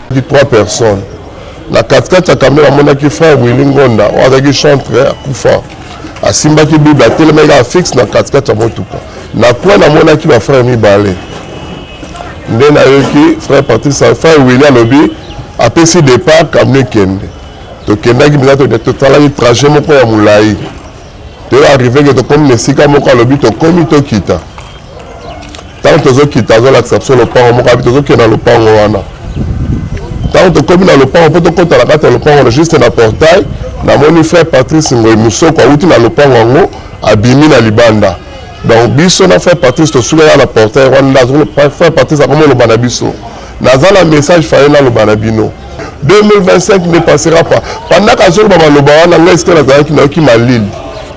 Trois personnes na katikati ya camion. Namonaki frère Willy Ngonda oyo azalaki chantre, akufa, asimbaki Bible, atelemaki kaka fixe na katikati ya motuka. Na coin namonaki bafrère mibale. Nde nayoki frère Patrice, frère Willy alobi, apesi départ, camion ekende. Tokendaki mpenza, tosalaki trajet moko ya molai. Toyo arrive ke tokomi na esika moko, alobi tokomi, tokita. Ntango tozokita, azolakisa biso lopango moko, abi tozokende na lopango wana. Ntango tokomi na lopango mpo tokɔta na kati ya lopango, juste na portail namoni frère Patrice Ngoi Mosoko awuti na lopango yango, abimi na libanda. Donc biso na frère Patrice tosukaka na portail wana. Frère Patrice akomi oloba na biso: "Naza na message faye naloba na bino, 2025 ne passera pas." Pendant azoloba maloba wana, ngai esika nazalaki nayoki malili,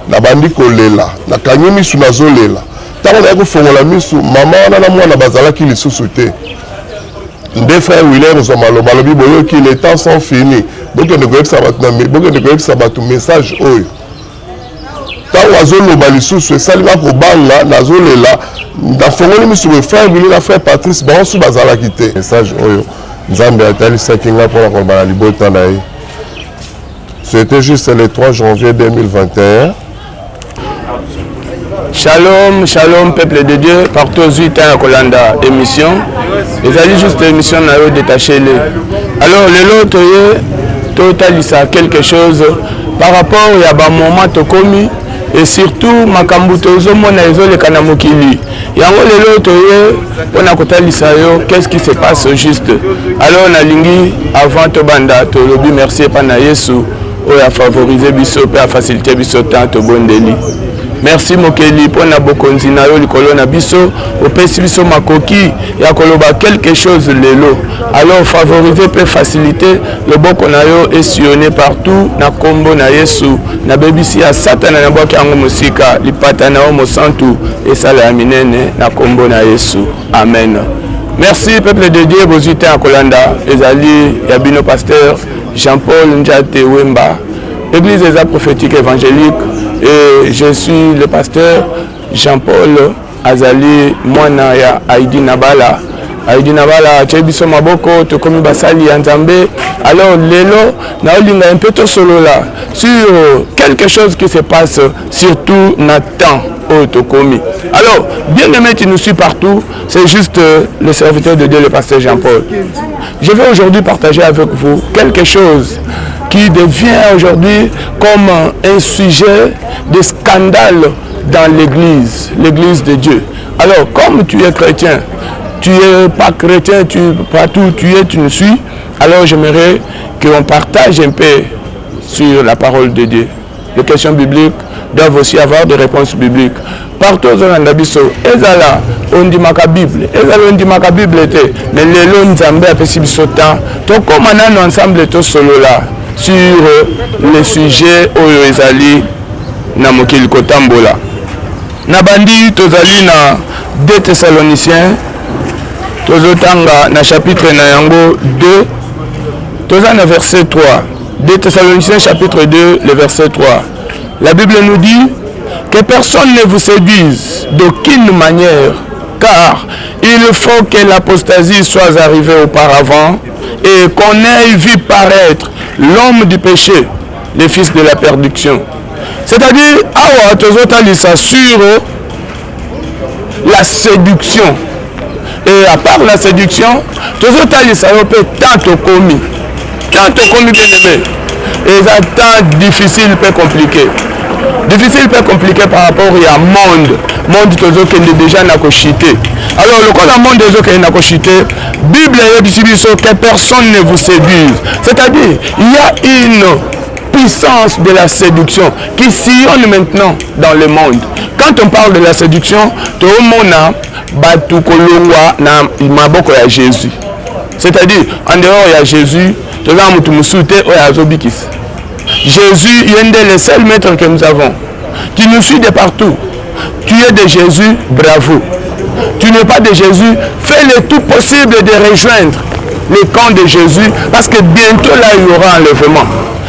nabandi kolela, nakangi misu, nazolela. Ntango naye kofongola misu, mama wana na mwana bazalaki lisusu te. Nde frère Willer ozwa maloba, alobi: "Boyoki, les temps sont finis, bokende koyebisa bato message oyo." Ntango azoloba lisusu, esalinga kobanga, nazolela, nafongoli misu boye, frère Willy na frère Patrice bango su bazalaki te. Message oyo Nzambe atalisaki ngai mpona koloba na libota na ye, c'était juste le 3 janvier 2021. Shalom, shalom, peuple de Dieu, partout ozwi temps ya kolanda émission. Ezali juste émission na yo Détaché le. Alors lelo toye totalisa quelque chose par rapport ya bamoment tokomi et surtout makambo tozomona ezoleka na mokili. Yango lelo toye mpona kotalisa yo qu'est-ce qui se passe au juste. Alors nalingi avant tobanda, tolobi merci epa na Yesu oyo afavorise biso mpe afacilite biso temps. Tobondeli: merci Mokeli mpona bokonzi na yo likolo na biso. Opesi biso makoki ya koloba quelque chose lelo. Alors favorise mpe facilité, loboko na yo esillonne partout na nkombo na Yesu. Nabebisi ya Satana, nabwaki yango mosika. Lipata na yo mosantu esala ya minene na nkombo na Yesu, amen. Merci, peuple de Dieu, bozwi te ya kolanda. Ezali ya bino pasteur Jean-Paul Njate Wemba. Église eza Prophétique Évangélique et je suis le pasteur Jean-Paul. Azali mwana ya Aidi Nabala. Aidi Nabala atie biso maboko, tokomi basali ya Nzambe. Alors lelo naolinga mpe tosolola sur quelque chose qui se passe surtout na temps oyo tokomi. Alors bien aimé, tu nous suis partout, c'est juste le serviteur de Dieu, le pasteur Jean-Paul. Je vais aujourd'hui partager avec vous quelque chose qui devient aujourd'hui comme un sujet de scandale dans l'église, l'église de Dieu. Alors, comme tu es chrétien, tu es pas chrétien, tu partout tu es, tu nous suis, alors j'aimerais qu'on partage un peu sur la parole de Dieu. Les questions bibliques doivent aussi avoir des réponses bibliques. Partout ozolanda biso, ezala ondimaka Bible, ezala ondimaka Bible te, mais lelo Nzambe apesi biso temps, tokóma nano ensemble, tosolola sur le sujet oyo ezali na mokili kotambola. Na bandi, tozali na 2 Thessaloniciens, tozotanga na chapitre na yango 2, toza na verset 3. 2 Thessaloniciens chapitre 2, le verset 3, la Bible nous dit: "Que personne ne vous séduise d'aucune manière, car il faut que l'apostasie soit arrivée auparavant et qu'on ait vu paraître l'homme du péché, le fils de la perdition." C'est-à-dire, awa tozotalisa sur la séduction et à part la séduction, tozotalisa yo mpe tant tokomi, tant tokomi. Bien aimé, eza temps difficile mpe compliqué, difficile mpe compliqué par rapport ya monde. Monde tozokende déjà na kochuter. Alors lokola monde ezokende na kochuter, Bible eyebisi biso que personne ne vous séduise. C'est-à-dire, il y a une puissance de la séduction qui sillonne maintenant dans le monde. Quand on parle de la séduction, toomona bato kolongwa na maboko ya Jésus, c'est-à-dire en dehors ya Jésus toza na motu mosusu te oyo azobikisa. Jésus ye nde le seul maître que nous avons. Tu nous suis de partout, tu es de Jésus, bravo. Tu n'es pas de Jésus, fais le tout possible de rejoindre le camp de Jésus, parce que bientôt là il y aura enlèvement.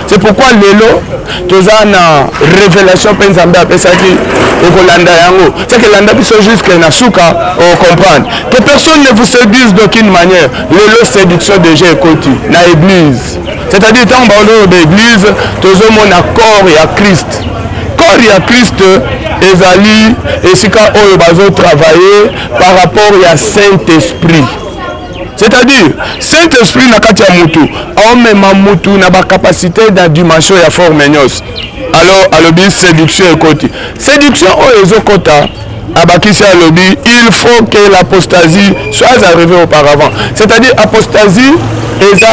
C'est pourquoi lelo toza na révélation mpe Nzambe apesaki, okolanda yango. C'est que landa biso jusque na suka, ocomprendre que personne ne vous séduise d'aucune manière. Lelo séduction déjà ekoti na église, c'est-à-dire ntango baoloba église, tozomona corps ya Christ. Corps ya Christ ezali esika oyo bazotravailler par rapport ya Saint-Esprit, c'est-à-dire Saint-Esprit na kati ya mutu aomema mutu na bacapacité na dimension ya forme nyonso. Alors alobi séduction ekoti. Séduction oyo ezokota, abakisi alobi il faut que l'apostasie soit arrivée auparavant, c'est-à-dire apostasie eza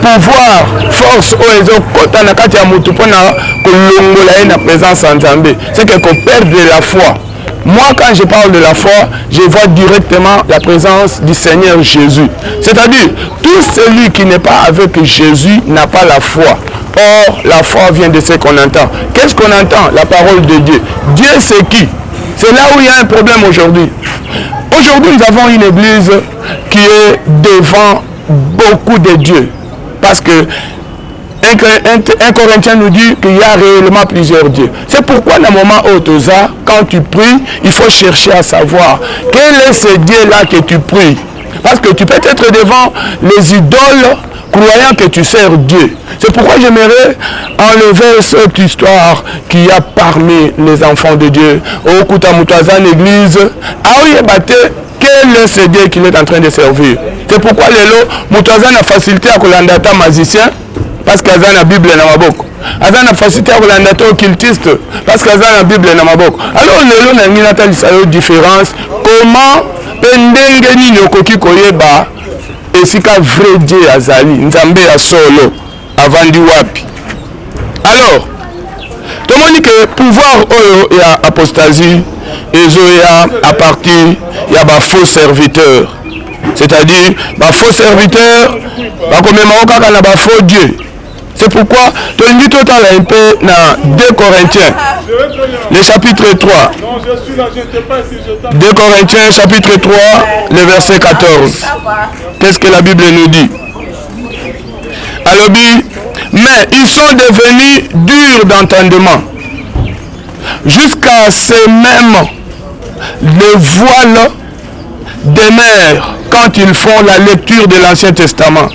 pouvoir, force oyo ezokota na kati ya mutu mpona kolongola ye na présence ya Nzambe. C'est que koperdre la foi. Moi, quand je parle de la foi, je vois directement la présence du Seigneur Jésus. C'est-à-dire, tout celui qui n'est pas avec Jésus n'a pas la foi. Or, la foi vient de ce qu'on entend. Qu'est-ce qu'on entend? La parole de Dieu. Dieu, c'est qui? C'est là où il y a un problème aujourd'hui. Aujourd'hui, nous avons une église qui est devant beaucoup de dieux. Parce que 1 Corinthien nous dit qu'il y a réellement plusieurs dieux. C'est pourquoi, dans le moment où quand tu pries, il faut chercher à savoir quel est ce Dieu-là que tu pries. Parce que tu peux être devant les idoles croyant que tu sers Dieu. C'est pourquoi j'aimerais enlever cette histoire qu'il y a parmi les enfants de Dieu. Okuta mutu aza na église, quel est ce Dieu qu'il est en train de servir? C'est pourquoi lelo mutu aza na facilité ya kolanda ata magicien parce que aza na Bible na maboko. Aza na facilité ya kolanda te occultiste parce que aza na Bible na maboko. Alors lelo nalingi natalisa yo différence, comment mpe ndenge nini okoki koyeba esika vrai Dieu azali, Nzambe ya solo avandi wapi. Alors tomoni ke pouvoir oyo ya apostasie ezoya à partir ya bafaux serviteurs, c'est-à-dire bafaux serviteurs bakomemako kaka na bafaux dieu. C'est pourquoi tolingi totala un peu na 2 Corinthiens, le chapitre 3. 2 Corinthiens chapitre 3, le verset 14. Qu'est-ce que la Bible nous dit? Alobi, mais ils sont devenus durs d'entendement jusqu'à ce même le voile demeure quand ils font la lecture de l'Ancien Testament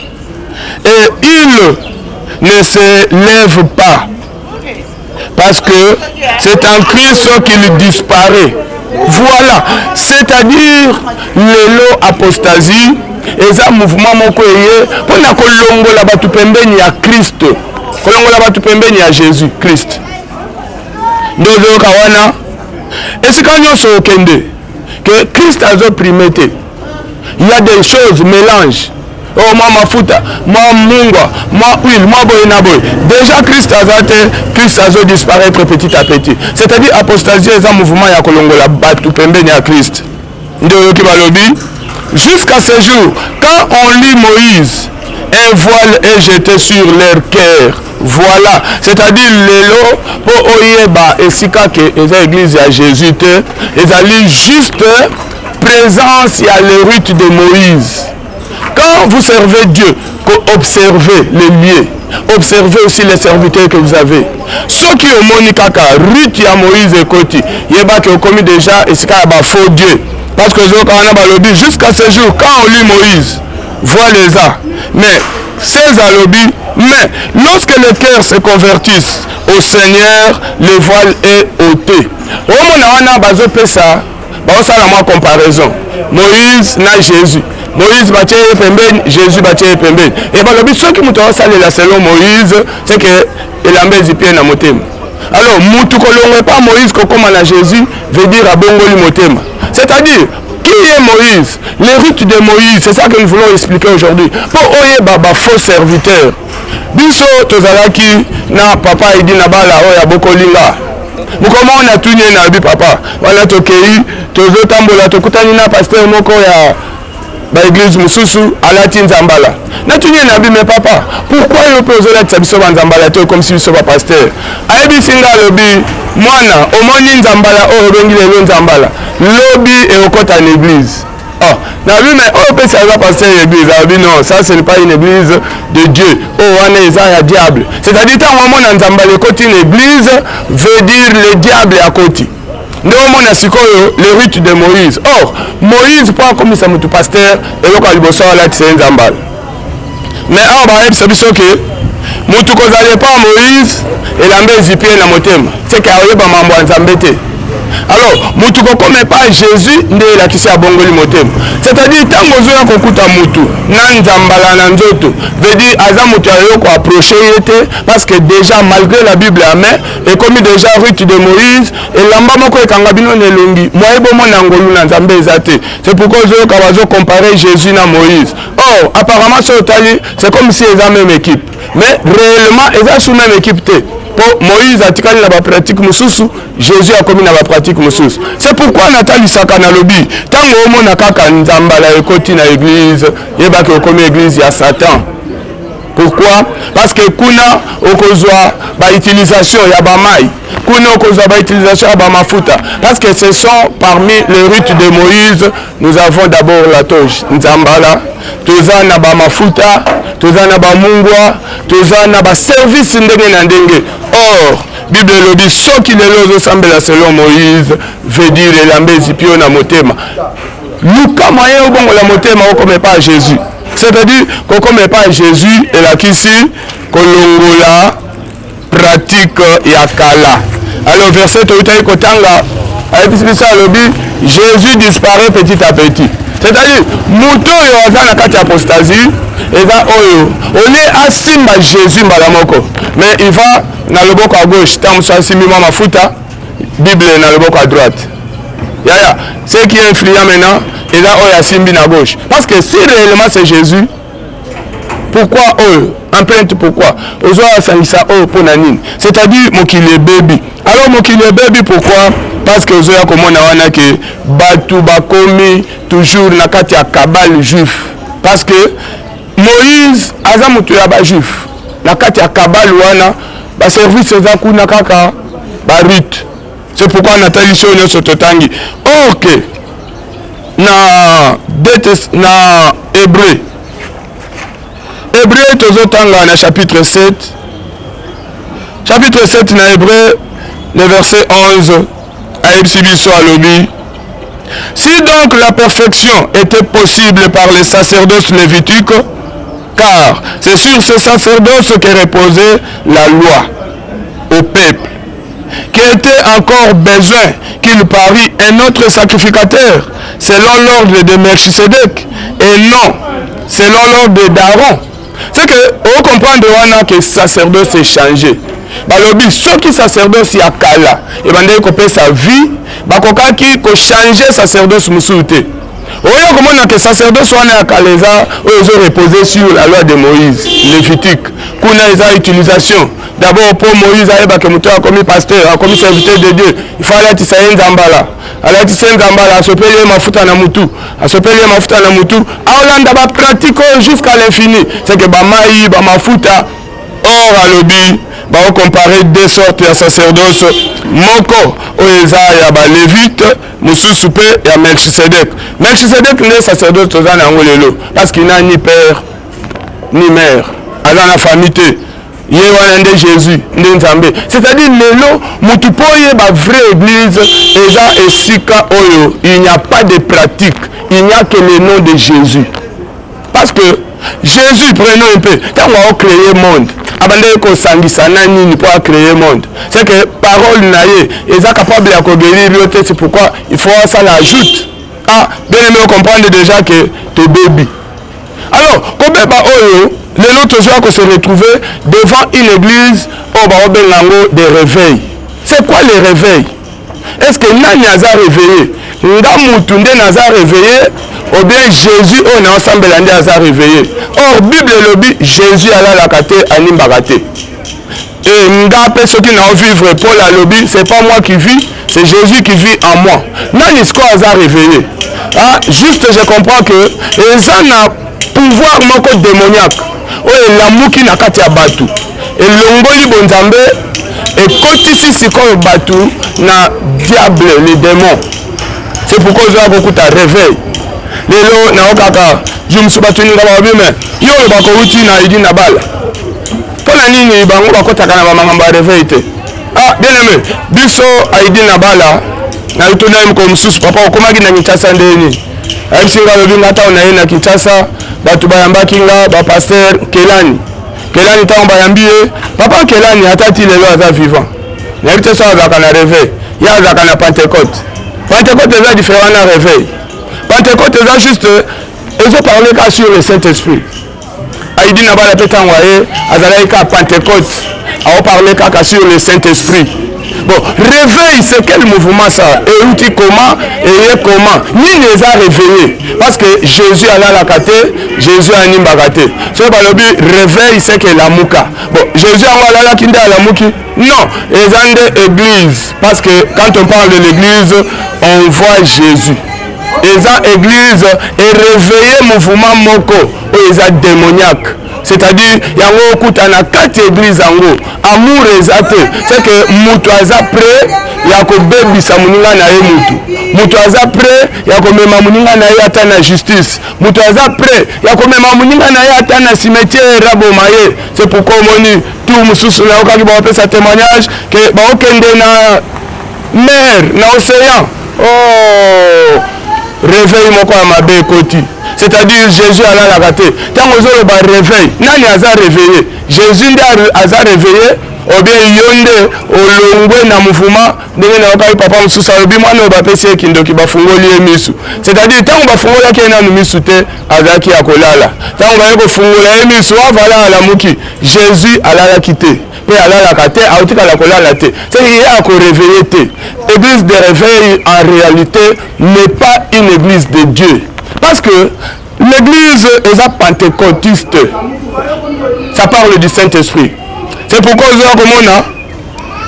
et ils ne se lèvent pas parce que c'est en Christ qu'il disparaît. Voilà, c'est-à-dire lelo apostasie eza mouvement moko eye mpona kolongola bato pembeni ya Christ, kolongola bato pembeni ya Jésus Christ. Nde ozoyoka wana esika nyonso okende ke Christ azoprime te. Il y a des choses mélange, oh, mwa mafuta, mwa mungwa, mwa huile, mwa boye na boye. Déjà Christ aza te, Christ azo disparaître petit à petit. C'est-à-dire apostasie eza mouvement ya kolongola bato pembeni ya Christ. Nde oyoki balobi jusqu'à ce jour, quand on lit Moïse, un voile est jeté sur leur cœur. Voilà, c'est-à-dire lelo mpo oyeba esika ke eza église ya Jésus te, ezali juste présence ya le rite de Moïse. Quand vous servez Dieu, observez les lieux, observez aussi les serviteurs que vous avez. Soki omoni kaka rite ya Moïse ekoti, yebaki okomi déjà esika ya bafaux dieu, parce que ozoyoka wana balobi jusqu'à ce jour, quand on lit Moïse, voile eza. Mais 16 alobi, mais lorsque le cœur se convertissent au Seigneur, le voile est ôté. Omona wana bazopesa, baosala mwa comparaison Moïse na Jésus. Moïse batie ye pembeni, Jésus batie ye pembeni. E balobi soki moto aosalela selon Moïse, c'est que elamba ezipie na motema. Alors mutu kolongwa epa Moïse kokóma na Jésus veut dire abongoli motema. C'est-à-dire, qui est Moïse? Les rites de Moïse, c'est ça que nous voulons expliquer aujourd'hui mpo oyeba bafaux serviteur. Biso tozalaki na papa Edi na bala oyo abokolinga. Mokolo moko natuni ye, nayebi papa wana, tokei tozotambola, tokutani na pasteur moko ya baéglise mosusu alati nzambala. Natuni ye, nabi, mais papa, pourquoi yo mpe ozolatisa biso banzambala te, okomisi biso bapasteur? Ayebisi nga, alobi, mwana, omoni nzambala oyo obengi lelo nzambala, lobi ekokɔta na église. Oh, nabi mais oyo opesi aza pasteur ya église, alobi non, ça ce n'est pas une église de Dieu, oyo wana eza ya diable. C'est-à-dire ntango omona nzambala ekoti na église, veut dire le diable akoti. Nde omona sikoyo le rite de Moïse. Or Moïse mpo akomisa motu pasteur, eloko ya liboso alatisa ye nzambala. Mais awa bayebisa biso ke motu kozala epa Moïse, elamba ezipi ye na motema, seke aoyeba mambo ya Nzambe te. Alors motu kokoma epa Jésus nde elakisi abongoli motema. C'est-à-dire ntango ozoya kokuta motu na nzambala na nzoto, veut dire aza moto ya koapproche ye te, parce que déjà malgré la Bible ya main ekomi déjà rite de Moïse, elamba moko ekanga bino na elongi, moye bomona ngolu na Nzambe eza te. C'est pourquoi ozoyoka bazocompare Jésus na Moïse. Or apparemment soki otali, c'est comme si eza même équipe, mais réellement eza sous même équipe te, mpo Moïse atikali na bapratique mosusu, Jésus akomi na bapratique mosusu. C'est pourquoi natalisaka, nalobi ntango omona kaka nzambala ekoti na église, yebaki okomi église ya Satan. Pourquoi? Parce que kuna okozwa bautilisation ya bamai, kuna okozwa bautilisation ya bamafuta, parce que ce sont parmi les rites de Moïse. Nous avons d'abord la toge, nzambala, toza na bamafuta, toza na bamungwa, toza na baservice ndenge na ndenge. Or Bible elobi soki lelo ozosambela selon Moïse, veut dire elamba ezipi yo na motema. Luka moyen obongola motema, okoma epa ya Jésus. C'est-à-dire kokoma epa ya Jésus elakisi kolongola pratique ya kala. Alors verset toyutaki kotanga ayebisi biso, alobi Jésus disparaît petit à petit. C'est-à-dire moto oyo aza na kati ya apostasie eza oyo olie asimba Jésus mbala moko, mais il va na loboko ya gauche, ntango mosusu asimbi mwa mafuta, Bible na loboko ya droite. Yaya, ce qui est influent maintenant eza oyo asimbi na gauche, parce que si réellement c'est Jésus, pourquoi oyo empreinte? Pourquoi ozwa asangisa oyo? Mpo na nini? C'est-à-dire mokili ebebi. Alors mokili ebebi pourquoi? Parce que ozoya komona wana ke bato bakomi toujours na kati ya cabale juif, parce que Moïse aza moto ya bajuif. Na kati ya cabale wana, baservice eza kuna kaka barite. C'est pourquoi natalisi oyo nyonso totangi. Or ke na Hébreu tozotanga na chapitre 7, chapitre 7 na Hébreu, le verset 11, ayebisi biso, alobi: "Si donc la perfection était possible par les sacerdoces lévitiques, car c'est sur ce sacerdoce que reposait la loi au peuple, qu'il était encore besoin qu'il parût un autre sacrificateur selon l'ordre de Melchisedec et non selon l'ordre d'Aaron?" C'est que ocomprendre wana ke sacerdoce echangé. Balobi soki sacerdoce ya kala ebandaki kopesa vie, bakokaki kochange sacerdoce mosusu te. Oyo komona ke sacerdoce wana ya kala eza oyo ezorepose sur la loi de Moïse lévitique. Kuna eza utilisation d'abord mpo Moïse ayebake moto oyo akomi pasteur, akomi serviteur de Dieu, il faut alatisa ye nzambala. Alatisa ye nzambala, asopeli ye mafuta na mutu, asopeli ye mafuta na mutu, aolanda bapratique oyo jusqu'à l'infini, c'est que bamai, bamafuta. Or alobi baocompare deux sortes ya sacerdoce: moko oyo eza ya balévite, mosusu mpe ya Melchisedek. Melchisedek nde sacerdoce toza na yango lelo, parce qu'il n'a ni père ni mère, aza na famille te. Ye wana nde Jésus, nde Nzambe. C'est-à-dire lelo motu mpo oyeba vraie église eza esika oyo il n'y a pas de pratique, il n'y a que le nom de Jésus. Parce que Jésus, prenons un peu, ntango aocréer monde, abandaki kosangisa na nini mpo acréer monde? C'est que parole na ye eza capable ya koguérir yo te. C'est pourquoi il faut asala ajoute. Ah, bien aimé, comprendre déjà que tobebi. Alors kobeba oyo lelo tozwa kose retrouver devant une église oyo baobenga yango des réveils. C'est quoi le réveil? Est ce que nani aza réveillé? Nga mutu nde naza réveillé ou bien Jésus oyo naosambela nde aza réveillé? Or Bible elobi Jésus alalaka te, animbaka te. E nga mpe soki naovivre, Paul alobi: "C'est pas moi qui vis, c'est Jésus qui vit en moi." Nani sikoyo aza réveillé? Ah, juste je comprends que eza na pouvoir moko démoniaque oyo elamuki na kati ya bato, elongoli bonzambe, ekotisi sikoyo bato na diable, le démon. C'est pourquoi ozoya kokuta réveil. Lelo naokaka jour mosusu batuni nga, balobi: "Me yo olobaka outi na Aidini na bala, mpo na nini bango bakɔtaka na bamakambo ya réveil te?" Ah, bien aimé, biso Aidini na bala, natuna ye mokolo mosusu: "Papa, okomaki na Kinshasa ndenge nini?" Ayebisi nga, alobi: "Nga, ntango na ye na Kinshasa, bato bayambaki nga, bapasteur Kelani. Kelani, ntango bayambi ye, papa Kelani ata ti lelo aza vivant, nayebi te so azalaka na réveil. Ye azalaka na Pentecôte. Pentecôte eza différent na réveil. Pentecôte eza juste ezoparle kaka sur le Saint Esprit. Aidini na bala mpe, ntango aye, azalaki kaka Pentecôte, aoparle kaka sur le Saint Esprit. Bon, réveil, c'est quel mouvement ça? Euti comment? Eye comment? Nini eza réveillé? Parce que Jésus alalaka te, Jésus animbaka te. Soki balobi réveil, c'est que lamuka. Bon, Jésus yango alalaki nde alamuki? Non, eza nde église, parce que quand on parle de l'église, on voit Jésus. Eza église eréveille mouvement moko oyo eza démoniaque, c'est-à-dire yango okuta na kati église yango amour eza te. C'est que moto aza prêt ya kobebisa moninga na ye, mutu aza prêt ya komema moninga na ye ata na justice, moto aza prêt ya komema moninga na ye ata na cimetière, aboma ye. C'est pourquoi omoni tour mosusu nayokaki baopesa témoignage ke baokende na mer, na océan. Oh, réveil moko ya mabe ekoti, c'est-à-dire Jésus alalaka te. Ntango ozoloba réveil, nani aza réveillé? Jésus nde aza réveillé ou bien yo nde olongwe na mouvement? Ndenge nayokaki papa mosusu alobi, mwana oyo bapesi ye kindoki, bafungoli ye misu, c'est-à-dire ntango bafungolaki ye nanu misu te, azalaki ya kolala. Ntango baye kofungola ye misu, avala, alamuki. Jésus alalaki te mpe alalaka te, aotikala kolala te. C'est ye akoréveille te. Église de réveil, en réalité, n'est pas une église de Dieu, parce que l'église eza pentecôtiste, ça parle du Saint-Esprit. C'est pourquoi ozoya komona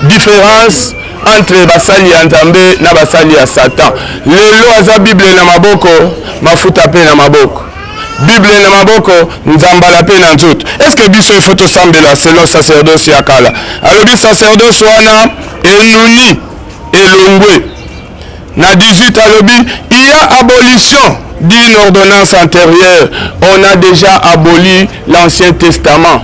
différence entre basali ya Nzambe na basali ya Satan. Lelo aza Bible na maboko, mafuta mpe na maboko, Bible na maboko, nzambala mpe na nzoto. Est ce que biso ifo tosambela selon sacerdoce ya kala? Alobi sacerdoce wana enuni, elongwe. Na 18 alobi: "Il y a abolition d'une ordonnance antérieure." On a déjà aboli l'Ancien Testament,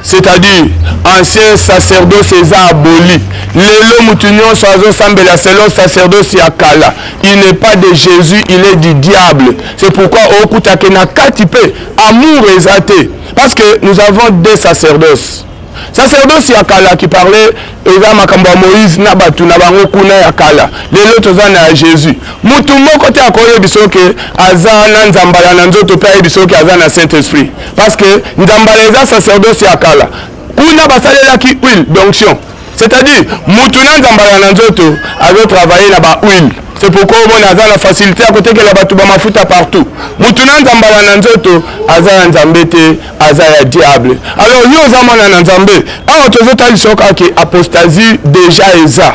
c'est-à-dire ancien sacerdoce eza aboli. Lelo mutu nyonso azosambela selon sacerdoce ya kala, il n'est pas de Jésus, il est du diable. C'est pourquoi okutake na kati mpe amour eza te, parce que nous avons deux sacerdoces. Sacerdoce ya kala qui parlait, eza makambo ya Moïse na bato na bango kuna ya kala. Lelo toza na ya Jésus. Mutu moko te akoyebi soki aza na nzambala na nzoto mpe ayebi soki aza na Saint Esprit, parce que nzambala eza sacerdoce ya kala. Kuna basalelaki huile d'onction, c'est-à-dire mutu na nzambala na nzoto azotravaille na bahuile. C'est pourquoi omona aza na facilité ya kotekela bato bamafuta partout. Mutu na nzambala na nzoto aza ya Nzambe te, aza ya diable. Alors yo oza mwana na Nzambe, awa tozotalisa kaka apostasie déjà eza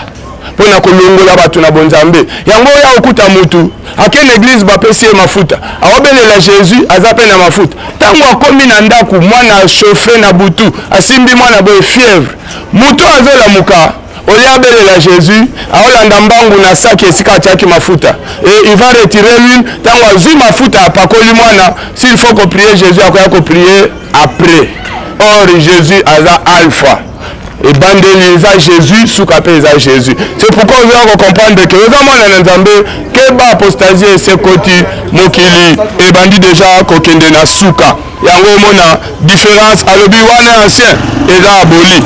mpona kolongola bato na bonzambe. Yango oyo okuta mutu akende église, bapesi ye mafuta, aobelela Jésus, aza mpe na mafuta. Ntango akomi na ndako, mwana achauffe na butu, asimbi mwana boye, fièvre. Mutu azolamuka, olie abelela Jésus, aolanda mbangu na saki esika atiaki mafuta et il va retirer l'huile. Ntango azwi mafuta, apakoli mwana, s'il faut koprier Jésus, akoya koprier après. Or Jésus aza alpha, ebandeli eza Jésus, suka mpe eza Jésus. C'est pourquoi ozoya kocomprendre ke oza mwana na Nzambe, keba, apostasie esekoti, mokili ebandi déjà kokende na suka. Yango omona différence. Alobi wana ancien eza aboli.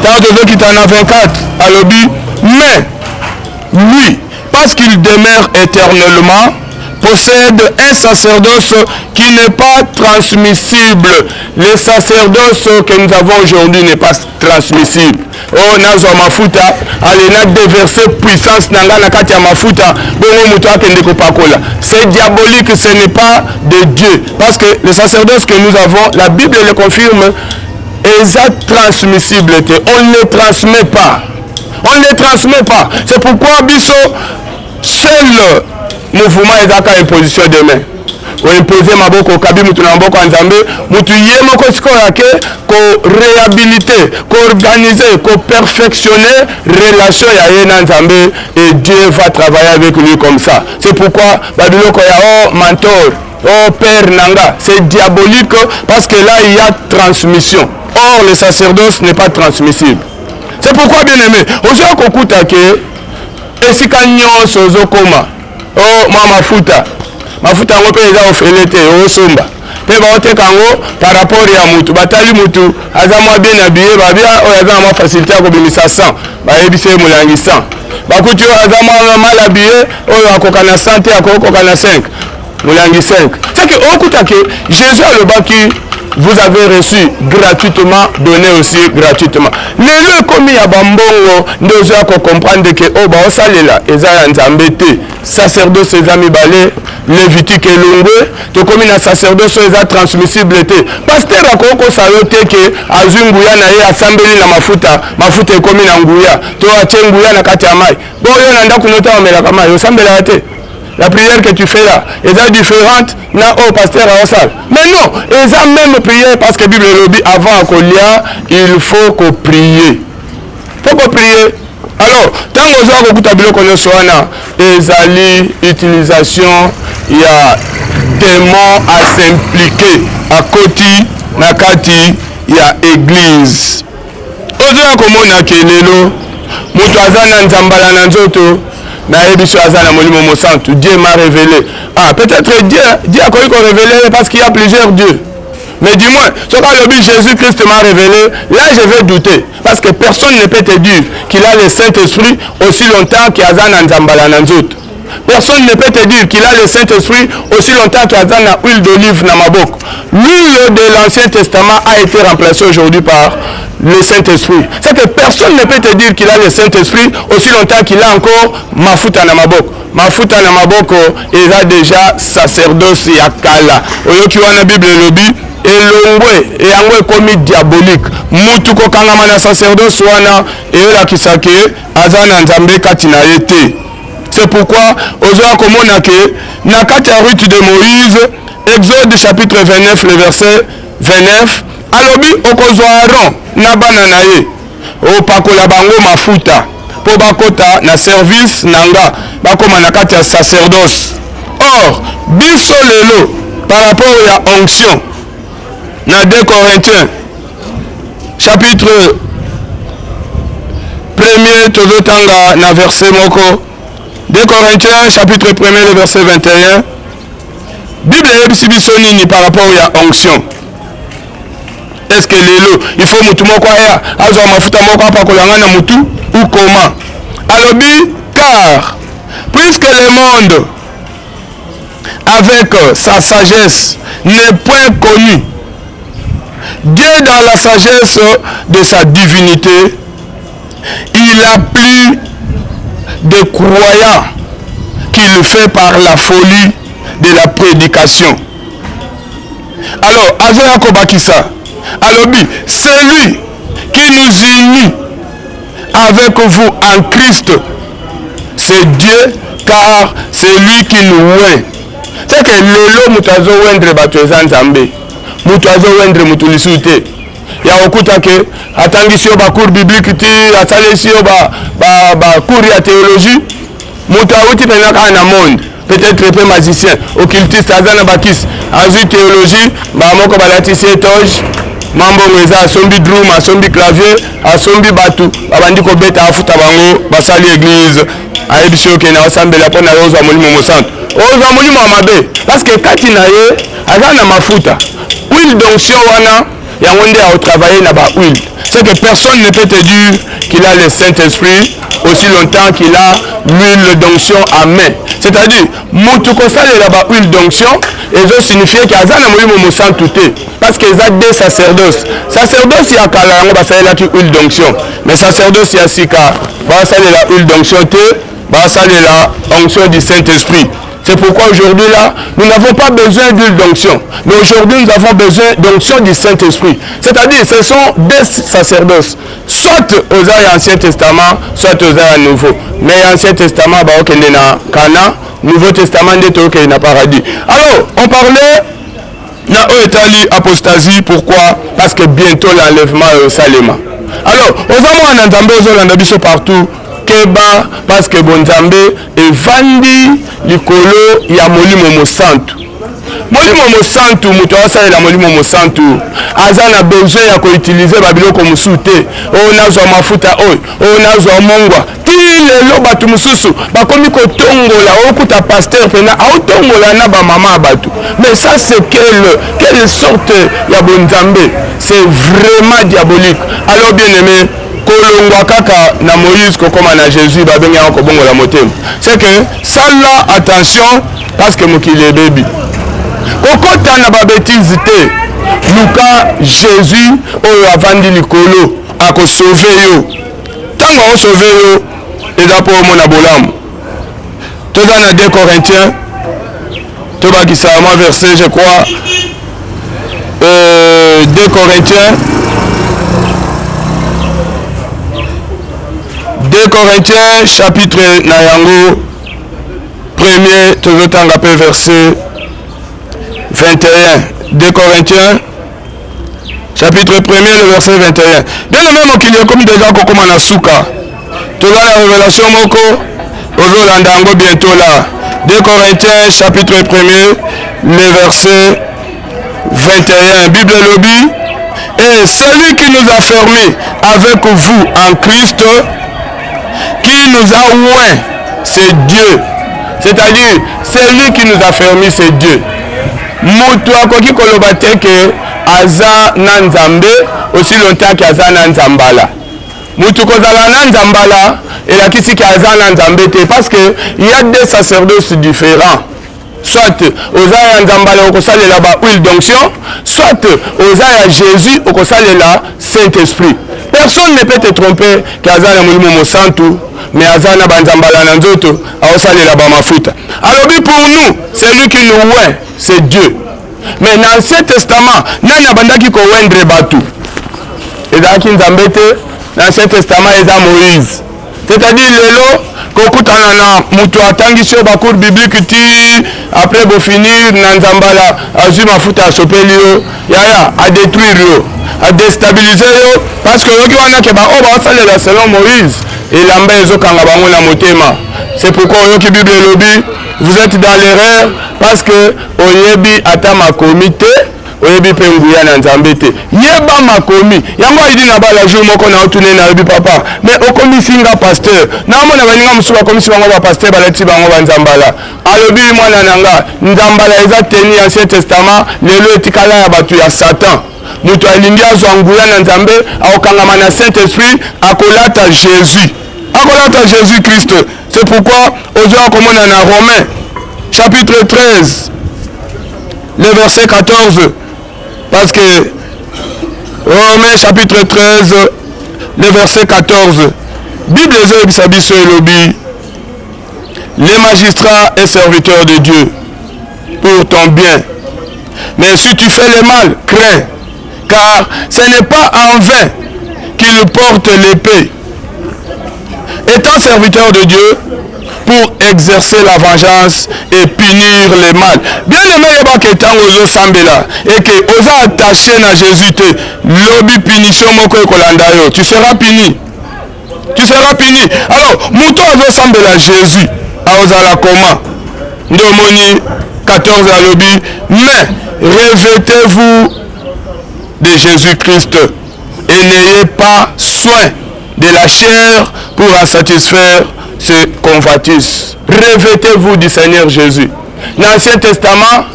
Ntango tozokita na 24, alobi: "Mais lui, parce qu'il demeure éternellement, possède un sacerdoce qui n'est pas transmissible." Le sacerdoce que nous avons aujourd'hui n'est pas transmissible. Oh, nazwa mafuta, ale na déverser puissance na nga na kati ya mafuta, bongo moto akende kopakola. C'est diabolique, ce n'est pas de Dieu. Parce que le sacerdoce que nous avons, la Bible le confirme, eza transmissible te. On ne le transmet pas. On ne le transmet pas. C'est pourquoi biso seul mouvement ezaka imposition de main. Oimpose maboko, okabi mutu na maboko ya Nzambe, mutu ye moko sikoyo ake koréhabiliter, koorganiser, koperfectionner relation ya ye na Nzambe, et Dieu va travailler avec lui comme ça. C'est pourquoi babiloko ya o mentor Oh père na nga, c'est diabolique parce que là il y a transmission. Or le sacerdoce n'est pas transmissible. C'est pourquoi bien aimé, ozoya kokuta ke esika nyonso ozokoma oh mwa mafuta mafuta yango mpe eza ofele te osomba mpe baoteka yango par rapport ya mutu batali mutu aza mwa bien habillé babia oyo aza na mwa facilité ya kobimisa 100 bayebisi ye molangi 100 bakuti oyo aza mwa mal habillé oyo akoka na 100 te akokoka na 5 molangi 5 c'est que okuta ke Jésus alobaki vous avez reçu gratuitement donné aussi gratuitement lelo ekomi ya bambongo nde ozoya kocomprendre ke oyo baosalela eza ya nzambe te sacerdoce eza mibale levitique elongwe tokomi na sacerdoce oyo eza transmissible te paster akoki kosa yo te ke azwi nguya na ye asambeli na mafuta mafuta ekomi na nguya to atie nguya na kati ya mai bo yo na ndako no ntango omelaka mai osambelaka te la prière que tu fais là eza différente na oyo pasteur aosala mais non eza même prière parce que bible elobi avant ya kolia il faut koprier faut koprier alors ntango oza kokuta biloko nyonso wana ezali utilisation ya démon as'impliquer akoti na kati ya église ozoya komona ke lelo moto aza na nzambala na nzoto nayebi so aza na molimo mosantu dieu m'a révélé ah peut-être dieu dieu akoki korévéler parce qu'il y a plusieurs dieux mais du moins soki alobi jésus christ m'a révélé là je vais douter parce que personne ne peut te dire qu'il a le saint-esprit aussi longtemps qu'il aza na nzambala na nzoto personne ne peut te dire qu'il a le saint-esprit aussi longtemps qu'il aza na huile d'olive na maboko l'huile de l'ancien testament a été remplacée aujourd'hui par le Saint-Esprit. C'est que personne ne peut te dire qu'il a le Saint-Esprit aussi longtemps qu'il a encore mafuta na maboko. Mafuta na maboko eza déjà sacerdoce ya kala. Oyoki wana Bible elobi elongwe yango ekomi diabolique. Mutu kokangama na sacerdoce wana eyolakisa ke aza na nzambe kati na ye te. C'est pourquoi ozoya komona ke na kati ya rite de Moïse, Exode chapitre 29 le verset 29 alobi okozwa Aaron na bana na ye opakola bango mafuta mpo bakota na service na nga bakóma na kati ya sacerdoce or biso lelo par rapport ya onction na 2 Corinthiens chapitre premier tozotanga na verset moko 2 Corinthiens chapitre 1er le verset 21 bible eyebisi biso nini par rapport ya onction est ce que lelo il faut mutu moko aya azwa mafuta moko apakola nga na mutu ou comment alobi car puisque le monde avec sa sagesse n'est point connu Dieu dans la sagesse de sa divinité il a plu de croyants qu'il fait par la folie de la prédication. Alors, azoya kobakisa alobi celui qui nous unit avec vous en Christ, c'est Dieu car c'est lui qui nous oint. C'est que lelo moto azoindre bato eza nzambe moto azoindre moto lisusu te ya kokuta ke atangisi yo bacours biblique ti asalisi yo bacours ya théologie moto awuti mpenza kaka na monde peut-être mpe magicien occultiste aza na bakisi azwi théologie bamoko balatisi ye toge mambongo eza asombi drum asombi clavier asombi bato babandi kobeta afuta bango basali église ayebisi yo kende asambela mpo na yo ozwa molimo mosantu ozwa molimo ya mabe parce que kati na ye aza na mafuta huile d'onction wana yango nde aotravaille na bahuile c'est que personne ne peut te dire qu'il a le saint-esprit aussi longtemps qu'il a l'huile d'onction à main c'est-à-dire mutu kosalela bahuile d'onction ezosignifie ke aza na molimo mosantu te parce que eza deux sacerdoce sacerdoce ya kala yango basalelaki huile d'onction mais sacerdoce ya sika basalela huile d'onction te basalela onction du saint-esprit C'est pourquoi aujourd'hui là, nous n'avons pas besoin d'huile d'onction. Mais aujourd'hui, nous avons besoin d'onction du Saint-Esprit. C'est-à-dire, ce sont deux sacerdoces. Soit aux Ancien Testament, soit aux Nouveau. Mais l'Ancien Testament, bah, ok, na Cana, Nouveau Testament, ok, na paradis. Alors, on parlait na oyo etali apostasie pourquoi parce que bientôt l'enlèvement esalema alors oza mwana nzambe ozolanda biso partout keba parce que bonzambe evandi likolo ya molimo mosantu. Molimo Mosantu, moto asalela Molimo Mosantu aza na besoin ya koutilize babiloko mosusu te. Oyo nazwa mafuta oyo, oyo nazwa mongwa. Ti lelo bato mosusu bakomi kotongola, okuta pasteur mpena aotongola na bamama ya bato. Mais ça c'est quelle sorte ya bonzambe? C'est vraiment diabolique. Alors bien aimé, kolongwa kaka na Moïse kokoma na Jésus, babengi yango kobongola motema. C'est que sala attention, parce que mokili ebebi. Kokota na babêtises te. Luka Jésus oyo avandi likolo, akosauve yo. Ntango akosauve yo, eza mpo omona bolamu. Toza na 2 Corinthiens, tobakisa mwa verset, je crois, 2 Corinthiens, 2 Corinthiens chapitre na yango premier, tozotanga mpe verset 21. 2 Corinthiens chapitre 1er, le verset 21. Bien aimé, mokili ekomi déjà kokóma na suka. Toza na révélation moko, ozolanda yango bientôt là. 2 Corinthiens chapitre 1er, le verset 21. Bible elobi: et celui qui nous a formés avec vous en Christ, qui nous a oint, c'est Dieu. C'est-à-dire, celui qui nous a fermi, c'est Dieu. Moto akoki koloba te ke aza na Nzambe aussi longtemps ke aza na nzambala. Moto kozala na nzambala elakisi ke aza na Nzambe te, parce que il y a deux sacerdoces différents. Soit oza ya nzambala, okosalela ba huile d'onction, soit oza ya Jésus, okosalela Saint-Esprit. Personne ne peut te tromper ke aza na Molimo Mosantu, mais aza na banzambala na nzoto, aosalela bamafuta. Alobi: pour nous, celui qui nous oint, c'est Dieu. Mais na Ancien Testament, nani abandaki koindre bato? Ezalaki Nzambe te. Na Ancien Testament, eza Moïse. C'est-à-dire, lelo kokutana na moto atangisi yo bacours biblique ti après bofinir na nzambala, azwi mafuta, asopeli yo, yaya, adétruire yo, adéstabilise yo, parce que oyoki wana ke baoyo baosalela selon Moïse, elamba ezokanga bango na motema. C'est pourquoi oyoki Bible elobi: vous êtes dans l'erreur, parce que oyebi ata makomi te, oyebi mpe nguya na Nzambe te. Yeba makomi yango. Ayidi na bala jour moko na otune, nayebi papa, mais okomisi nga pasteur, naomona baninga mosusu bakomisi bango bapasteur, balati bango banzambala. Alobi: mwana na nga, nzambala eza teni Ancien Testament, lelo etikala ya bato ya Satan. Moto alingi azwa nguya na Nzambe, akokangama na Saint Esprit, akolata Jésus, akolata Jésus Christ. C'est pourquoi ozwa komona na Romain chapitre 13, le verset 14, parce que Romains chapitre 13, le verset 14, Bible ezoyebisa biso, elobi: les magistrats est serviteur de Dieu pour ton bien, mais si tu fais le mal, crains, car ce n'est pas en vain qu'il porte l'épée, étant serviteur de Dieu pour exercer la vengeance et punir le mal. Bien aimé, yebaka ntango ozosambela eke oza attaché na Jésus te, lobi punition moko ekolanda yo, tu seras puni, tu seras puni. Alors moto azosambela Jésus aozala comment? Nde omoni 14 alobi: mais revêtez-vous de Jésus-Christ et n'ayez pas soin de la chair pour en satisfaire ses convoitises. Revêtez-vous du Seigneur Jésus. Dans l'Ancien Testament,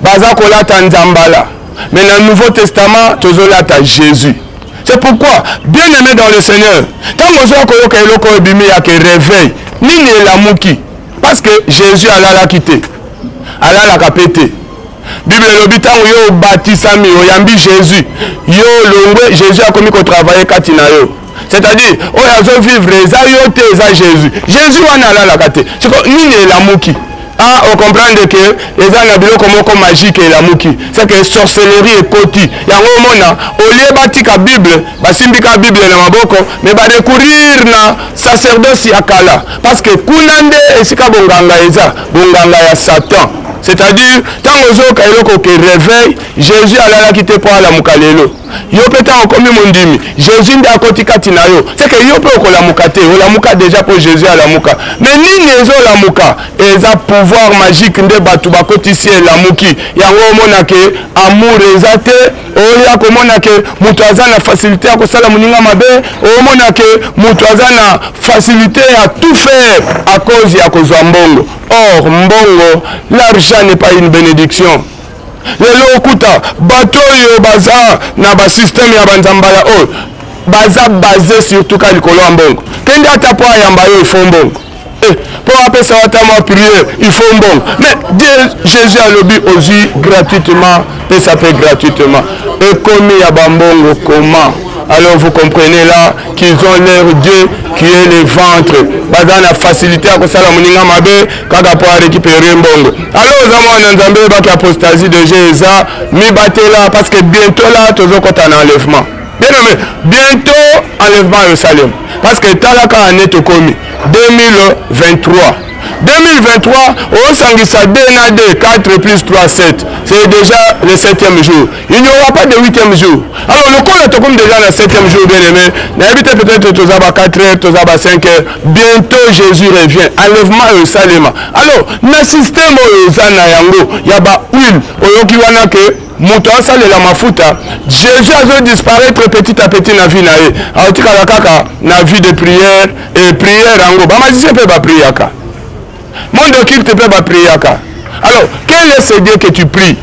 baza kolata nzambala. Mais dans le Nouveau Testament, tozolata Jésus. C'est pourquoi, bien aimé dans le Seigneur, tant ozoya koyoka eloko ebimi ya ke réveil, nini elamuki? Parce que Jésus alalaki te, alalaka pe te. Bible elobi ntango yo obatisami, oyambi Jésus, yo olongwe, Jésus akomi kotravaille kati na yo. C'est-à-dire, oyo azovivre eza yo te, eza Jésus. Jésus wana alalaka te. Siko nini elamuki? Ah, ocomprendre ke eza na biloko moko magique elamuki, c'est que sorcellerie ekoti. Yango omona, olie batika Bible, basimbika Bible na maboko, mais barecourir na sacerdoce ya kala, parce que kuna nde esika bonganga eza, bonganga ya Satan. C'est-à-dire ntango ozoyoka eloko ke réveil, Jésus alalaki te mpo alamuka lelo. Yo mpe ntango okomi mondimi, Jésus nde akoti kati na yo, c'est que yo mpe okolamuka te, olamuka déjà mpo Jésus alamuka. Mais nini ezolamuka? Eza pouvoir magique nde bato bakotisi elamuki yango. Omona ke amour eza te, oya komona ke moto aza na facilité ya kosala moninga mabe, omona ke moto aza na facilité ya tout faire à cause ya kozwa mbongo. Or mbongo, l'argent n'est pas une bénédiction. Lelo okuta bato oyo baza na basystème ya banzambala oyo baza base surtout ka likolo ya mbongo. Kende ata mpo ayamba yo, il faut mbongo, mpo apesa ata mwa prière, il faut mbongo. Mais Dieu, Jésus alobi: ozwi gratuitement, pesa mpe gratuitement. Ekomi ya bambongo comment? Alors vous comprenez là qu'ils ont leur Dieu qui est le ventre. Baza na facilité ya kosala moninga mabe kaka mpo arécupérer mbongo. Alors oza mwana Nzambe, oyebaki apostasie déjà eza, mibatela, parce que bientôt là tozokɔta na enlèvement. Bien aimé, bientôt enlèvement esalema, parce que talaka année tokomi 2023. 2023, osangisa 2 na 2, 4 plus 3, 7, c'est déjà le septième jour. Il n'y aura pas de huitième jour. Alors lokola tokomi déjà na septième jour, bien aimé, nayebi te, peut-être toza ba 4 heures, toza ba 5 heures, bientôt Jésus revient, enlèvement esalema. Alors na système oyo eza na yango ya bahuile, oyoki wana ke moto asalela mafuta, Jésus azodisparaître petit à petit na vie na ye, aotikala kaka na vie de prière. Et prière yango, bamagicien mpe bapriaka, monde occulte mpe bapriaka. Alors quel est ce Dieu que tu pries?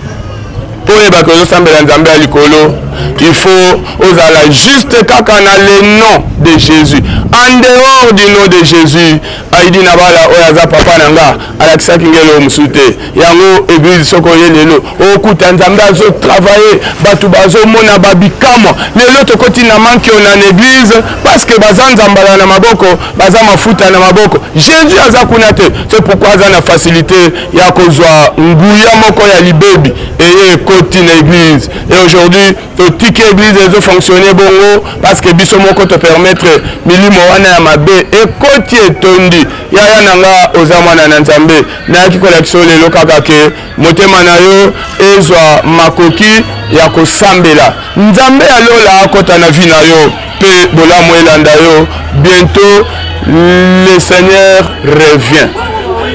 Mpo oyebaka ozosambela Nzambe ya likolo, il faut ozala juste kaka na le nom de Jésus. En dehors du nom de Jésus, aidi na bala oyo aza papa na nga alakisaki ngelo mosusu te. Yango église, soki oye lelo, okuta Nzambe azotravaille, bato bazomona babikamwa. Lelo tokoti na mankio na église parce que baza nzambala na maboko, baza mafuta na maboko, Jésus aza kuna te. C'est pourquoi aza na facilité ya kozwa nguya moko ya libebi eye ekoti na église. Et aujourd'hui totiki église ezofonctionne bongo parce que biso moko topermettre milimo wana ya mabe ekoti, etondi. Yaya na nga, oza mwana na Nzambe, nayaki kolakisa yo lelo kaka ke motema na yo ezwa makoki ya kosambela Nzambe ya lola akɔta na vie na yo mpe bolamu elanda yo. Bientôt le Seigneur revient.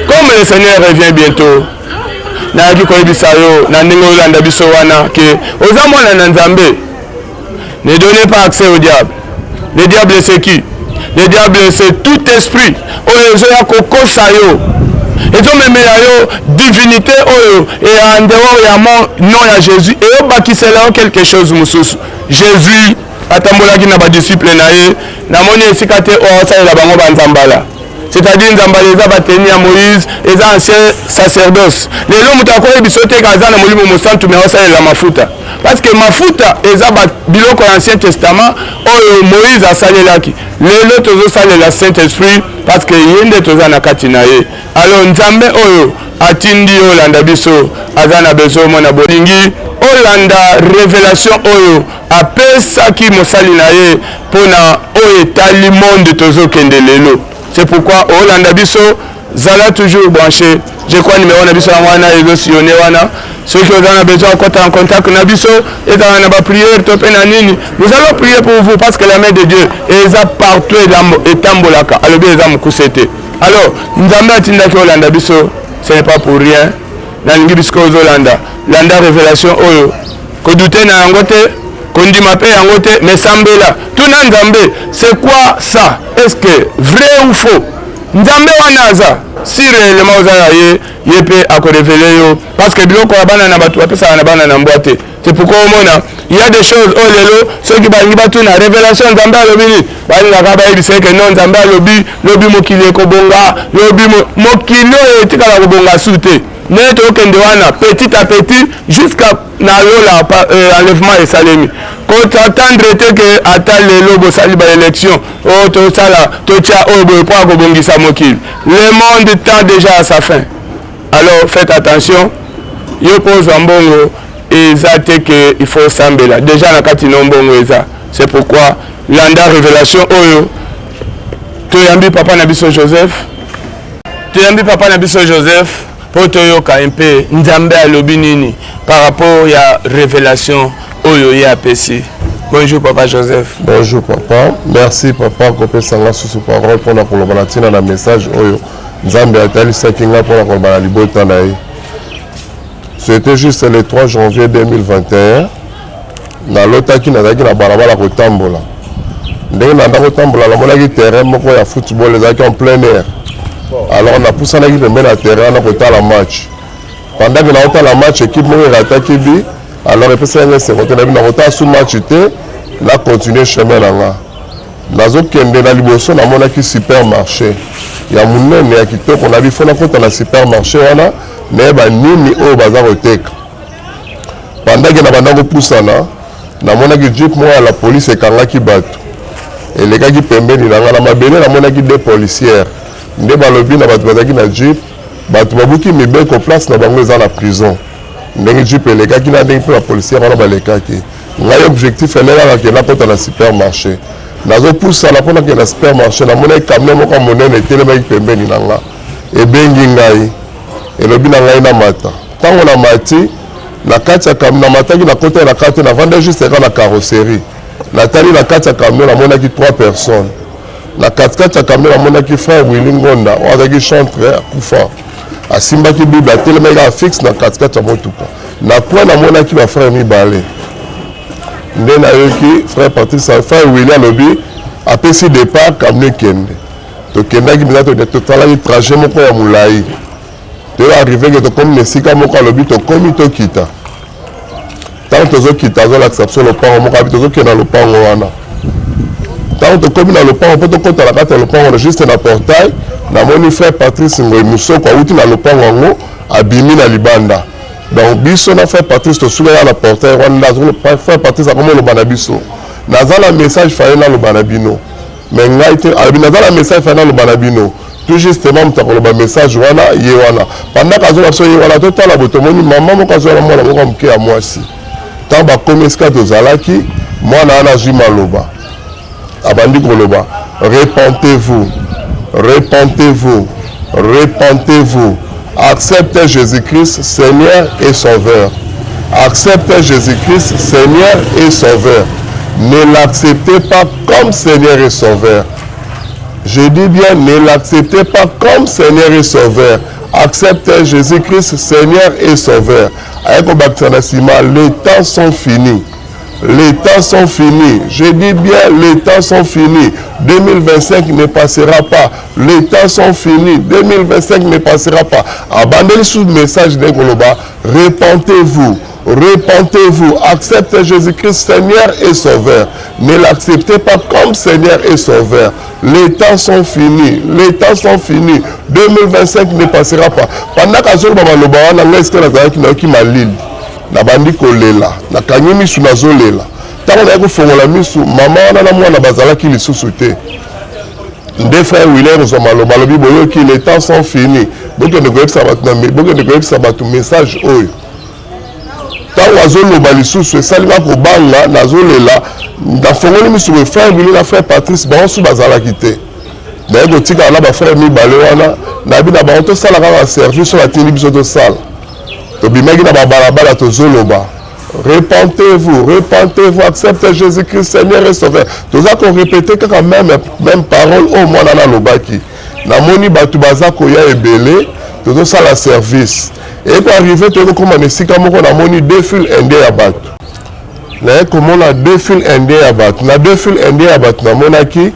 Comme le Seigneur revient bientôt, nayaki koyebisa yo na ndenge olanda biso wana ke oza mwana na Nzambe, ne donnez pas accès au diable. Le diable, c'est qui? Le diable, c'est tout esprit oyo ezoya kokosa yo, ezomemela yo divinité oyo en dehors ya mon nom ya Jésus, eyobakisela yo quelque chose mosusu. Jésus atambolaki na badisciple na ye, namoni esika te oyo asalela bango banzambala. C'est-à-dire nzambala eza bateni ya Moïse, eza ancien sacerdoce. Lelo moto akoyebi biso te aza na Molimo Mosantu me aosalela mafuta, parce que mafuta eza biloko ya Ancien Testament oyo Moïse asalelaki. Lelo tozosalela Saint Esprit parce que ye nde toza na kati na ye. Alors Nzambe oyo atindi yo olanda biso aza na besoin omona bolingi olanda révélation oyo apesaki mosali na ye mpona oyo etali monde tozokende lelo. C'est pourquoi olanda biso, zala toujours branché. Je crois numéro na biso yango wana ezosillonne wana. Soki oza na besoin okota en contact na biso, ezala na baprière to mpe na nini, nous allons prier pour vous, parce que la main de Dieu eza partout, etambolaka, alobi eza mokuse te. Alors Nzambe atindaki olanda biso, ce n'est pas pour rien. Nalingi bisika ozolanda, landa révélation oyo, kodouter na yango te, kondima mpe yango te, mais sambela, tuna Nzambe: c'est quoi ça? Est ce que vrai ou faux? Nzambe wana aza, si réellement oza na ye, ye mpe akorévéler yo, parce que biloko ya bana na bato bapesaka na bana na mbwa te. C'est pourquoi omona il y a des choses oyo lelo soki balingi batuna révélation, Nzambe alobi nini, balingaka bayebisa eke non, Nzambe alobi lobi mokili ekobonga, lobi mokili oyo etikala kobonga su te. Ndenge tokende wana petit à petit jusqu'à na lola, enlèvement esalemi. Koattendre te ke ata lelo bosali baélection oyo, tosala, totia oyo boye mpo akobongisa mokili. Le monde tend déjà à sa fin. Alors faites attention. Yo mpo ozwa mbongo, eza te ke il faut osambela. Déjà na kati no mbongo eza. C'est pourquoi landa révélation oyo. Toyambi papa na biso Joseph, toyambi papa na biso Joseph. mpo toyoka mpe Nzambe alobi nini par rapport ya révélation oyo ye apesi. Bonjour papa Joseph. Bonjour papa, merci papa kopesa nga susu parole mpona koloba na ntina na message oyo Nzambe atalisaki nga mpona koloba na libota na ye. C'était juste le 3 janvier 2021, nalotaki nazalaki na balabala kotambola. Ndenge nanda kotambola, namonaki terrain moko ya football ezalaki en plein air. Alors napusanaki pembeni ya terrain wana kotala match. Pendant que naotala match, équipe moko erataki but. Alors epesaki nga esengo te. Nayebi nakotala su match te, na continue chemin na nga. Nazokende na liboso, namonaki supermarché ya monene ya kitoko. Nabi fo nakota na supermarché wana, nayeba nini oyo baza koteka. Pendant que na banda kopusana, namonaki jeep moko ya la police ekangaki bato, elekaki pembeni na nga na mabele. Namonaki deux policières nde balobi na bato bazalaki na jeep: bato babuki mibeko, place na bango eza na prison. Ndenge jeep elekaki na ndenge mpe bapolicière wana balekaki, ngai objectif elekaka ke nakota na supermarché. Nazopusana mpo nakende na supermarché, namonaki camion moko ya monene etelemaki pembeni na nga, ebengi ngai, elobi na ngai namata. Ntango namati na kati ya camion, namataki, nakota na kati, navanda juste kaka na carrosserie. Natali na kati ya camion, namonaki trois personnes. Na katikati ya camion, namonaki frère Willy Ngonda oyo azalaki chantre, akufa, asimbaki Bible, atelemaki kaka fixe na katikati ya motuka. Na coin, namonaki bafrère mibale. Nde nayoki frère Patrice, frère Willy alobi, apesi départ, camion ekende. Tokendaki mpenza, totalaki trajet moko ya molai. Toyo arrive ke tokomi na esika moko, alobi tokomi, tokita. Ntango tozokita, azolakisa biso lopango moko, abi tozokende na lopango wana. Ntango tokomi na lopango mpo tokɔta na kati ya lopango, juste na portail, namoni frère Patrice Ngoi Mosoko awuti na lopango yango, abimi na libanda. Donc biso na frère Patrice tosukaka na portail wana. Frère Patrice akomi oloba na biso: naza na message faye naloba na bino, mais ngai te. Alobi: naza na message faye naloba na bino. Tout justement, moto akoloba message wana ye wana. Pendant azoba biso ye wana, totala bo, tomoni mama moko azwala mwana moko ya moke ya mwasi. Ntango bakomi esika tozalaki, mwana wana azwi maloba, abandi koloba: "Repentez-vous, repentez-vous, repentez-vous, acceptez Jésus-Christ Seigneur et Sauveur, acceptez Jésus-Christ Seigneur et Sauveur. Ne l'acceptez pas comme Seigneur et Sauveur. Je dis bien, ne l'acceptez pas comme Seigneur et Sauveur. Acceptez Jésus-Christ Seigneur et Sauveur." Aye kobakisa na nsima: "Les temps sont finis. Les temps sont finis. Je dis bien, les temps sont finis. 2025 ne passera pas. Les temps sont finis. 2025 ne passera pas." Abandeli sous message ndenge koloba: "Repentez-vous. Repentez-vous, acceptez Jésus-Christ Seigneur et Sauveur. Ne l'acceptez pas comme Seigneur et Sauveur. Les temps sont finis. Les temps sont finis. 2025 ne passera pas." Pendant qu'azoloba maloba wana, ngai esika nazalaki, nayoki malili, nabandi kolela, nakangi misu, nazolela. Ntango naye kofongola misu, mama wana na mwana bazalaki lisusu te. Nde frère Willer ozwa maloba, alobi: "Boyoki, les temps sont finis, bokende koyebisa bato, bokende koyebisa bato message oyo." Ntango azoloba lisusu, esalinga kobanga, nazolela. Nafongoli misu boye, frère Willy na frère Patrice bango su bazalaki te. Naye kotikala na bafrère mibale wana. Nayebi na bango, tosala kaka service oyo batindi biso tosala. Tobimaki na babalabala, tozoloba: "Repentez-vous, repentez-vous, acceptez Jésus-Christ Seigneur et Sauveur." Toza korépéter kaka même parole oyo mwana nalobaki. Namoni bato baza koya ebele, tozosala service. Eye koarriver, toyei kokóma na esika moko, namoni deux files indiennes ya bato. Naye komona deux files indiennes ya bato. Na deux files indiennes ya bato, namonaki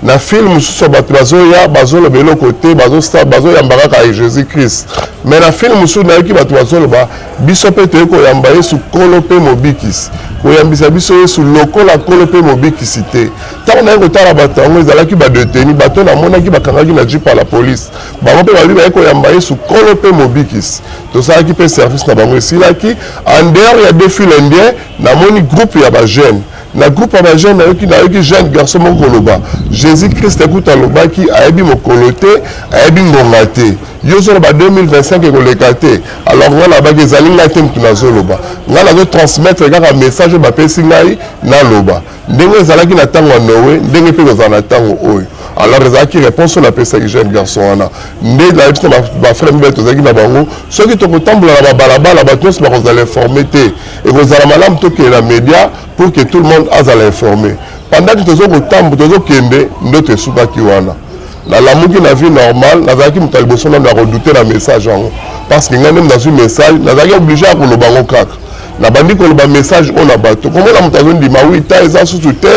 na file mosusu ya bato bazoya, bazoloba eloko te, bazoyamba kaka Jésus Christ. Mais na file mosusu, nayoki bato bazoloba: "Biso mpe toyei koyamba Yesu Nkolo mpe Mobikisi, koyambisa biso Yesu lokola Nkolo mpe Mobikisi te." Ntango naye kotala bato yango, ezalaki badétenus, bato namonaki bakangaki na jeep ya la police. Bango mpe balobi baye koyamba Yesu Nkolo mpe Mobikisi. Tosalaki mpe service na bango, esilaki. En dehors ya deux files indiennes, namoni groupe ya bajeune. Na groupe ya bajeune, nayoki jeune garçon moko koloba: "Jésus Christ ekuta alobaki ayebi mokolo te, ayebi ngonga te. Yo ozoloba 2025 ekoleka te. Alors ngai nalobaki ezali ngai te moto nazoloba, ngai nazotransmettre kaka message oyo bapesi ngai naloba. Ndenge ezalaki na ntango ya Noe, ndenge mpe kozala na ntango oyo. Alors ezalaki réponse oyo napesaki jeune garçon wana. Nde nayebisi na bafrère mibale tozalaki na bango, soki tokotambola na babalabala, bato nyonso bakozala informé te. Ekozala malamu tokende na média pour que tout le monde azala informé. Pendant que tozokotambola, tozokende, ndoto esukaki wana. Nalamuki na vie normale. Nazalaki moto ya liboso nano ya kodouter na message yango, parce que ngai nde nazwi message, nazalaki obligé ya koloba yango kaka. Nabandi koloba message oyo na bato, komona moto azondima wi ta eza susu te,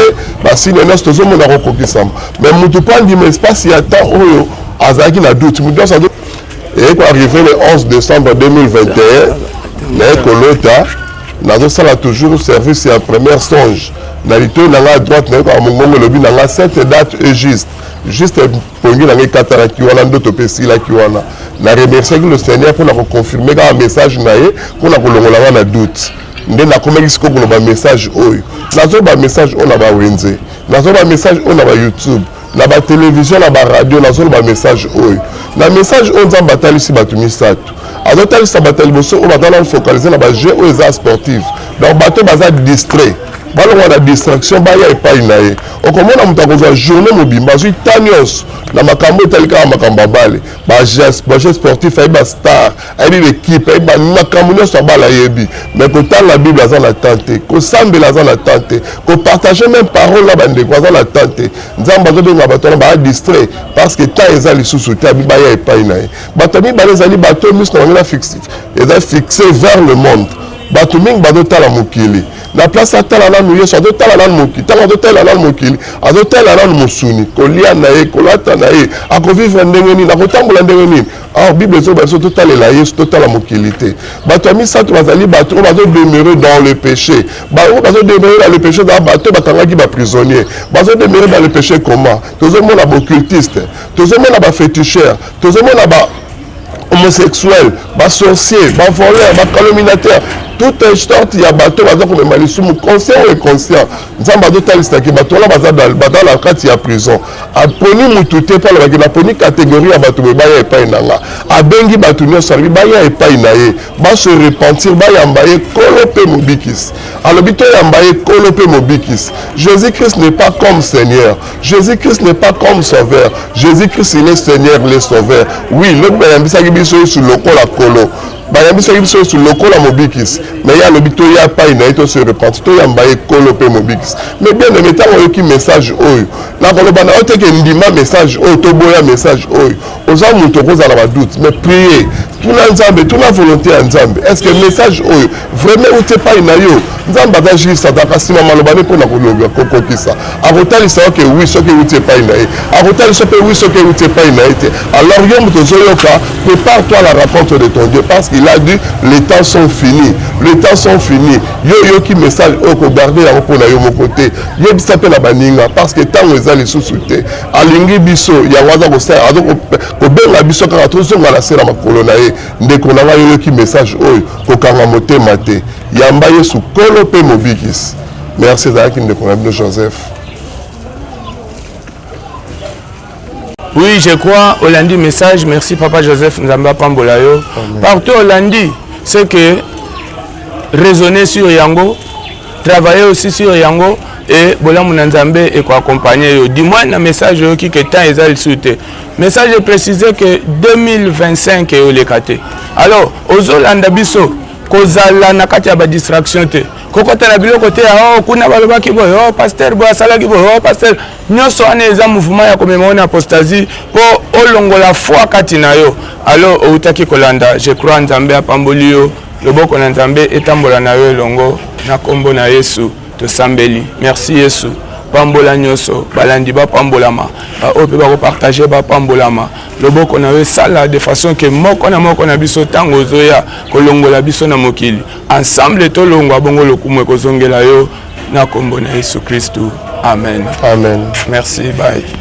basigne nyonso tozomona kokokisama. Mais motu mpo andima, espace ya temps oyo azalaki na doute, motu nyonso eye koarriver le 11 décembre 2021. Naye kolota, nazosala toujours service ya première songe. Na litoi na ngai à droite, nayokaka mongongo elobi na ngai: "Cette date est juste." Juste pongi na ngai ekatanaki wana, ndoto mpe esilaki wana. Na remerciaki le Seigneur mpona koconfirmer kaka message na ye, mpona kolongola nga na doute. Nde nakomaki sikoyo koloba message oyo. Nazoloba message oyo na bawenze, nazoloba message oyo na bayoutube, na batelevizio, na baradio. Nazoloba message oyo. Na message oyo, Nzambe atalisi bato misato. Azotalisa bato ya liboso oyo baza nano focalisé na bajeu oyo eza sportive, donc bato baza distrait, balongwa na distraction, baya epai na ye. Okomona moto akozwa journée mobimba, azwi ta nyonso na makambo etali kaka makambo ya bale, bajeu sportif, ayebi bastar, ayebi baekipe, ayebi makambo nyonso ya bale ayebi. Mais kotanga Bible, aza na temps te. Kosambela, aza na temps te. Kopartager même parole na bandeko, aza na temps te. Nzambe azobenga bato wana baya distrait, parce que temps eza lisusu te. Abi baya epai na ye. Bato ya mibale ezali bato miso na bango eza fixe vers le monde. Bato mingi bazotala mokili na place atala nanu Yesu. Azotala nanu mokili. Ntango azotala nanu mokili, azotala nanu mosuni, kolia na ye, kolata na ye, akovivre ndenge nini, akotambola ndenge nini. Or Bible ezoba biso totalela Yesu, totala mokili te. Bato ya misato bazali bato oyo bazodemeurer dans le péché. Oyo bazodemeurer dans le péché ezala bato bakangaki baprisonnier. Bazodemeurer dans le péché comment? Tozomona baoccultiste, tozomona baféticheur, tozomona ba homosexuel, basorcier, bavoleur, bacalomniateur, toute sorte ya bato baza komema lisumu, conscient ou inconscient. Nzambe azotalisaki bato wana baza na kati ya prison. Aponi mutu te mpo alobaki: "Naponi catégorie ya bato boye, baya epai na nga." Abengi bato nyonso, alobi baya epai na ye, base repentir, bayamba ye Kolo mpe Mobikisi. Alobi toyamba ye Kolo mpe Mobikisi. Jésus Christ n'est pas comme Seigneur, Jésus Christ n'est pas comme Sauveur. Jésus Christ, il est Seigneur, le Sauveur. Oui, lobi bayambisaki biso Yesu lokola Kolo, bayambisaki biso Yesu lokola Mobikisi, mais ye alobi toya epai na ye, tose repentir, toyamba ye Kolo mpe Mobikisi. Mais bien aimé, ntango oyoki message oyo, nakoloba na yo te ke ndima message oyo, toboya message oyo. Oza moto okozala badoute, mais prier, tuna Nzambe, tuna volonté ya Nzambe: est ce que message oyo vraiment euti epai na yo? Nzambe aza juste, azalaka nsima maloba ne mpona koloba kokokisa. Akotalisa yo ke oui soki euti epai na ye, akotalisa mpe oui soki euti epai na ye te. Alors yo moto ozoyoka, prépare toi à la rencontre de ton Dieu, parce qu'il a dit: "Les temps sont finis, les temps sont finis." Yo oyoki message oyo, kogarder yango mpona yo moko te, yebisa mpe na baninga, parce que ntango eza lisusu te. Alingi biso, yango aza kosala, aza kobenga biso kaka tozonga na se na makolo na ye. Ndeko na ngai, oyoki message oyo, kokanga motema te, yamba Yesu Kolo mpe Mobikisi. Merci. Ezalaki ndeko na bino Joseph. Oui, je crois, olandi message. Merci papa Joseph, Nzambe apambola yo. Partout olandi, c'est que raisonner sur yango, travailler aussi sur yango et bolamu na Nzambe ekoaccompagner yo. Du moins na message oyoki ke temps eza lisusu te. Message eprécise ke 2025 eyoleka te. Alors ozolanda biso, kozala na kati ya badistraction te, kokɔta na biloko te ya oh, kuna balobaki boye, oh, pasteur boye asalaki boye, oh, pasteur. Nyonso wana eza mouvement ya komema wana apostasie mpo olongola foi kati na yo. Alors outaki kolanda, je crois Nzambe apamboli yo. Loboko na Nzambe etambola na yo elongo na nkombo na Yesu tosambeli. Merci Yesu, pambola nyonso balandi, bapambolama, baoyo mpe bakopartager bapambolama. Loboko na yo esala de façon ke moko na moko na biso, ntango ozoya kolongola biso na mokili, ensemble tolongwa bongo, lokumu ekozongela yo na nkombo na Yesu Kristu. Amen. Amen. Merci, bye.